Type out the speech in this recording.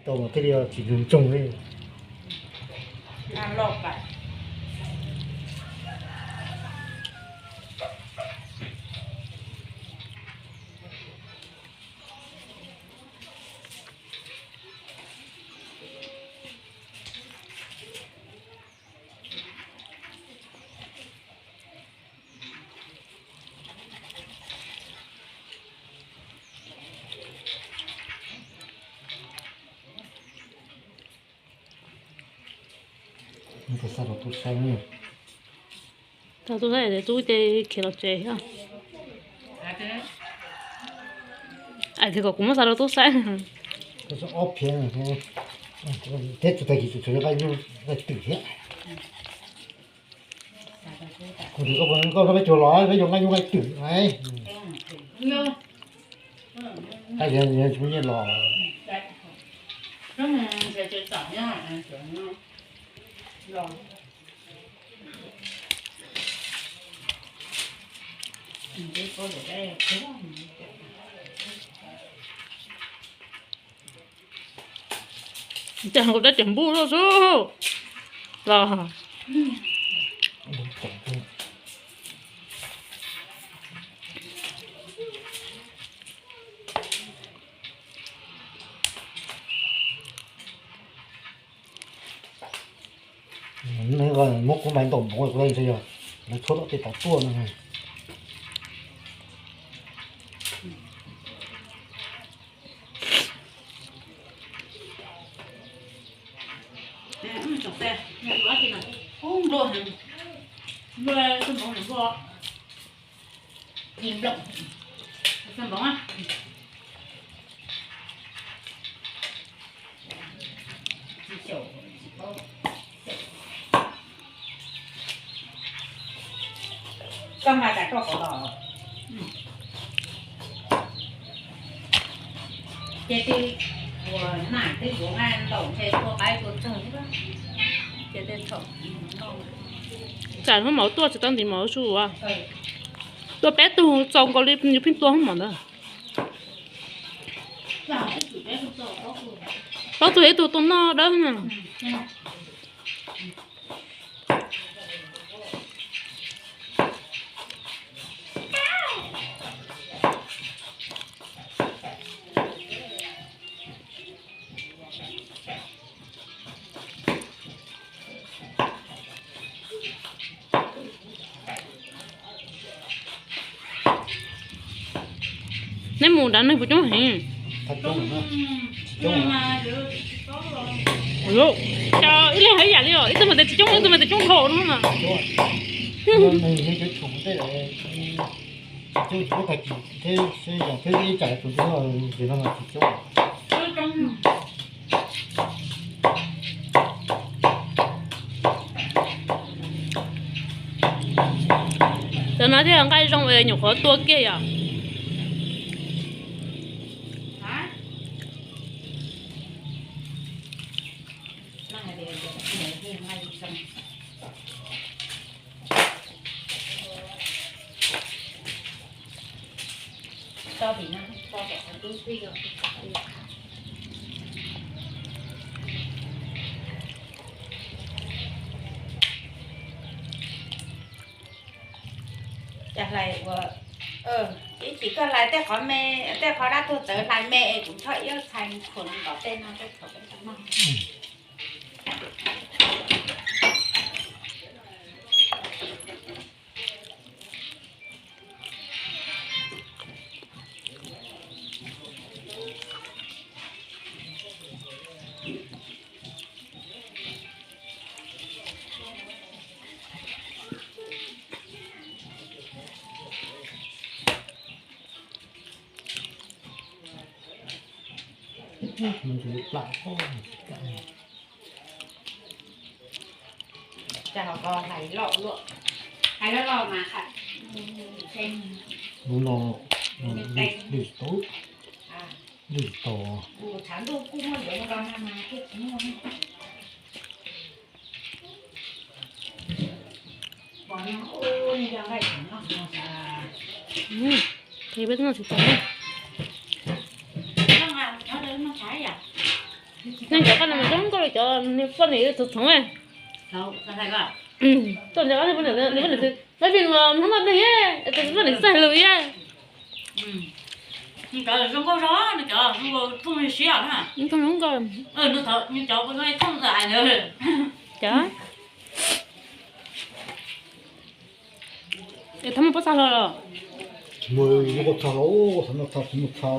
Tau mas thiaj li tsis ntsoog li. Xa rau tub saib, tub saib ces tub ces khiav los tsev. Ais tias kom kuv muab xa rau tub saib. Ob phiab thiab, tsis tag kis tseem nqa nyuj nqa twm thiab. Kuv twb koj, koj peb cuag los peb yuav nqa nyuj nqa twm na. Nqa tsis muaj nyiaj los. Cas kuv dab tseem npuj loj xwb los. Muab kuv mas ntaus npoov kuv ntshai yog lawv tshuab tom tej tod tuaj no. Koj mas tas koj qhov los. Ces twb ua naj twb yuav nqa ntaus ntshe tua qaib tua tsawg xwb. Ces tej thaum tsam hnub mauv tuaj tsis tau ntim mauv su as. Tua peb tug txaus nkaus li yus pheej tua hnub mauv ntawd. Plaub tug ib tug tua noj dawb na. Neb mus nrad neeg puas coob heev? Cas ib leeg hais ib yam li os, ib tug mas tias tsis coob, ib tug mas tias coob dhau no na. Cov no thiaj nqaij zoo es nyuam qhuav tua kiag yom. Cas hlais ua, ib chim koj hlais tej qhov me, tej qhov dab tuag txawv hlais me es kuv choj iab txhais khuam nkaus tej no tej thaum peb tau noj. Hnub no lwj tau, lwj tau. Peb noj tsis tau. Neeg cov qaj no mas zoo nkauj li cov niag poj niam txhoov txhoov. Tuaj ntawm ob niag poj niam, niag poj niam xwb, peb pheej los hnub no neeg, poj niam txawj lus thiab. Cov zoo nkauj zog, cov zoo nkauj thooj siab na. Thooj zoo nkauj. Cov thooj ais ntawd. Cov es thov mus pob txha hlo los? Mus pob txha hlo, txha no txha tsis mus txha.